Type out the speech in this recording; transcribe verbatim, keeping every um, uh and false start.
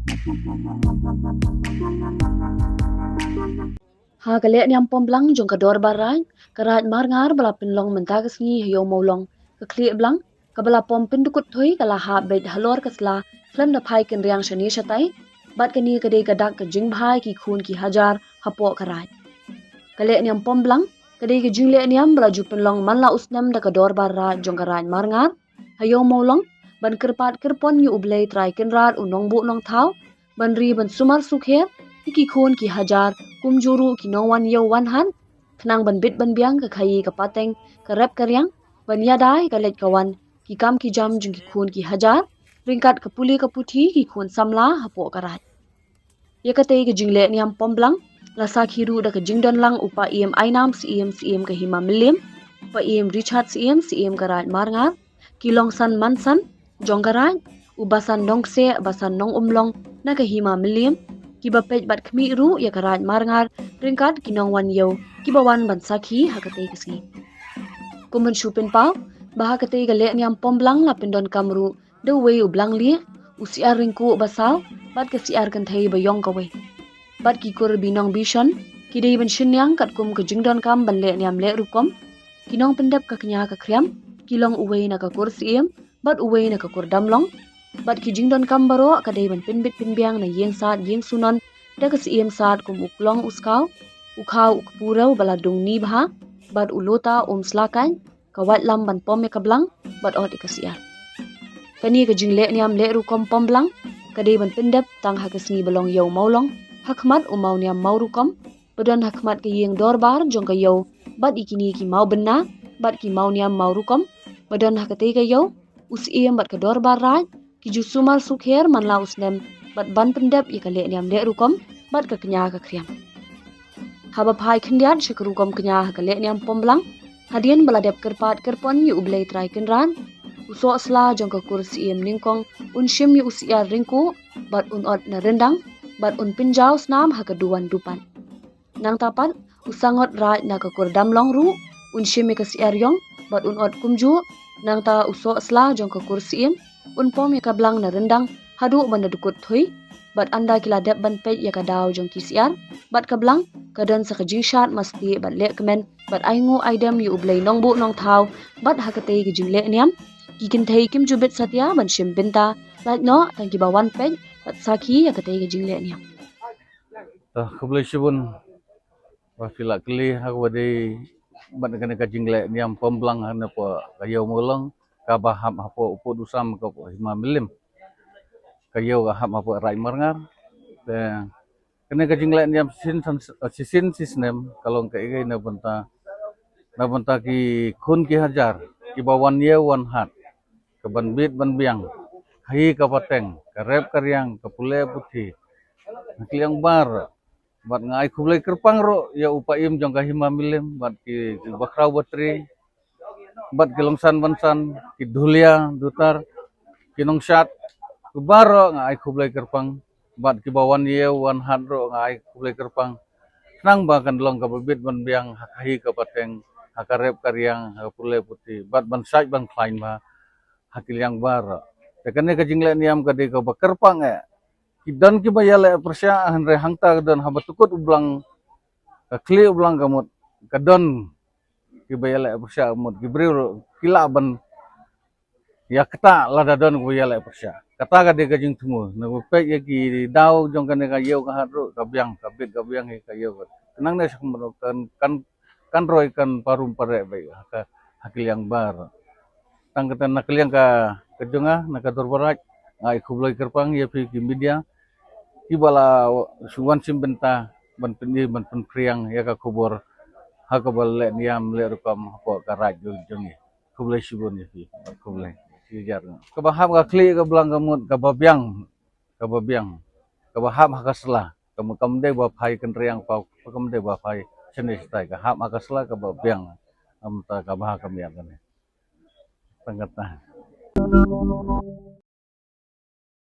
Ha ka lehniam Pomblang jong ka Dorbar Raid, ka Raid Marngar ba la pynlong mynta ka sngi ha Ïew Mawlong, ka Khlieh Blang, kaba la pom pyndukut thui ka la hap beit halor ka sla khlem da phai kynriang shane shatai, bad kane ka dei ka dak ka jingbha ïa ki khun ki hajar hapoh ka raid. Ka lehniam Pomblang ka dei ka jinglehniam ba la ju pynlong man la u snem da ka Dorbar Raid jong ka Raid Marngar ha Ïew Mawlong, ban kyrpad kyrpon ïa U Blei Trai Kynrad U Nongbuh Nongthaw, ban ri ban sumar sukher ïa ki khun ki hajar, kumjuh ruh ki nongwan ïew wan hat, khnang ban bit ban biang ka khaïi ka pateng, ka rep ka riang, ban ïada ïa ka leit ka wan, ki kam ki jam jong ki khun ki hajar, ryngkat ka pule ka puthi ki khun samla hapoh ka raid. Ïa katei ka jinglehniam Pomblang la sakhi ruh da ka jingdon lang u Paiem Ainam Syiem, Syiem ka Hima Mylliem, u Paiem Richard Syiem, Syiem ka Raid Marngar, ki longsan mansan jong ka raid, u Basan Nongkseh, Basan Nongumlong na ka Hima Mylliem, kiba peit bad khmih ruh ïa ka Raid Marngar, ryngkat ki nongwan ïew kiba wan ban sakhi ha katei ka sngi. Kum ban shu pynpaw ba ha katei ka lehniam Pomblang la pyndonkam ruh da uwei u Blanglieh, u Syiar Ryngkuh Basaw, bad ka Syiar Kynthei Baïong kawei. Bad ki kur binong bishon ki dei ban shynniang katkum ka jingdonkam ban lehniam leh rukom. Ki nongpyndep ka kñia ka khriam ki long uwei na ka kur Syiem bad uwei na ka kur Damlong. Bad ki jingdonkam baroh ka dei ban pynbit pynbiang na ïing sad ïing sunon da ka Syiem sad kum u klong u skaw, u khaw u kpu rew ba la dung ni bha, bad u lota um sla kaiñ, ka waitlam ban pom ïa ka blang bad ot ïa ka syiar. Kane ka jinglehniam leh rukom Pomblang ka dei ban pyndep tang ha ka sngi ba long Ïew Mawlong, ha khmat u mawniam mawrukom ba don ha khmat ka ïing dorbar jong ka ïew, bad ïa kine ki mawbynna bad ki mawniam mawrukom ba don ha katei ka ïew, u Syiem bad ka Dorbar Raid ki ju sumar sukher man la u snem bad ban pyndep ïa ka lehniam leh rukom bad ka kñia ka khriam. Haba phai khyndiat sha ka rukom kñia ha ka lehniam Pomblang, hadien ba la dep kyrpad kyrpon ïa U Blei Trai Kynrad, u soh sla jong ka kur Syiem nyngkong un shim ïa u Syiar Ryngkuh bad un ot na ryndang bad un pynjaw snam ha ka duwan dupat. Nangta pat u sangot raid na ka kur Damlong ruh un shim ïa ka Syiar Ïong bad un ot kumjuh. Nangta u soh sla jong ka kur Syiem un pom ïa ka blang na ryndang haduh ban da dkut thui. Bad ynda ki la dep ban peit ïa ka daw jong ki syiar bad ka blang, ka don sa ka jingshad masti bad leh kmen bad ai nguh ai dem ïa U Blei Nongbuh Nongthaw. Bad ha katei ka jinglehniam ki kynthei kim ju bit satia ban shim bynta, lait noh tang kiba wan peit bad sakhi ïa katei ka jinglehniam. Khublei shibun ba phi la kylli ha kaba dei bad kane ka jinglehniam Pomblang ha kane ka ïew Mawlong, kaba hap hapoh u pud u sam ka Hima Mylliem. Ka ïew ka hap hapoh Raid Marngar. Te kane ka jinglehniam shisien shisien shisnem ka long kaei kaei na bynta, na bynta ki khun ki hajar kiba wan ïew wan hat, ka ban bit ban biang, khaïi ka pateng, ka rep ka riang, ka pule puthi, na ka liang baroh. Bad nga ai khublei kyrpang ruh ïa u Paiem jong ka Hima Mylliem bad ki bakhraw batri bad ki longsan bansan, ki dhulia dutar, ki nongshad, baroh nga ai khublei kyrpang. Bad kiba wan ïew wan hat ruh nga ai khublei kyrpang. Khnang ba kan long kaba bit ban biang ha khaïi ka pateng, ha ka rep ka riang, ha ka pule puthi bad ban sait ban khlaiñ bha ha ki liang baroh. Te kane ka jinglehniam ka dei kaba kyrpang eh. Ki don kiba ïaleh pyrshah, hynrei hangta ka don haba dkut u blang, ka khlieh u blang ka mut ka don kiba ïaleh pyrshah, mut ki briew ruh ki lah ban ïa kata lada don kiba ïaleh pyrshah. Kata ka dei ka jingthmu na ba peit ïa ki daw jong kane ka ïew ka hat ruh ka biang, ka bit ka biang ïa ka ïew ka. Khnang ne sha ka mut kan kan kan roi kan parum pareh beit ha ka, ha ki liang baroh. Tang kata na ka liang ka, ka jong nga na ka Dorbar Raid, nga ai khublei kyrpang ïa phi ki media kiba la shu wan shim bynta ban pyni ban pynphriang ïa ka khubor ha kaba lehniam leh rukom hapoh ka raid jong ngi. Khublei shibun ïa phi. Khublei. Shi hajar. Kaba hap ka khlieh ka blang ka mut kaba biang, kaba biang, kaba hap ha ka sla. Kam, kam dei ba phai kynriang, pa, kam dei ba phai shane shatai, ka hap ha ka sla kaba biang. Am ta kaba ha ka miat kane. Tang kata.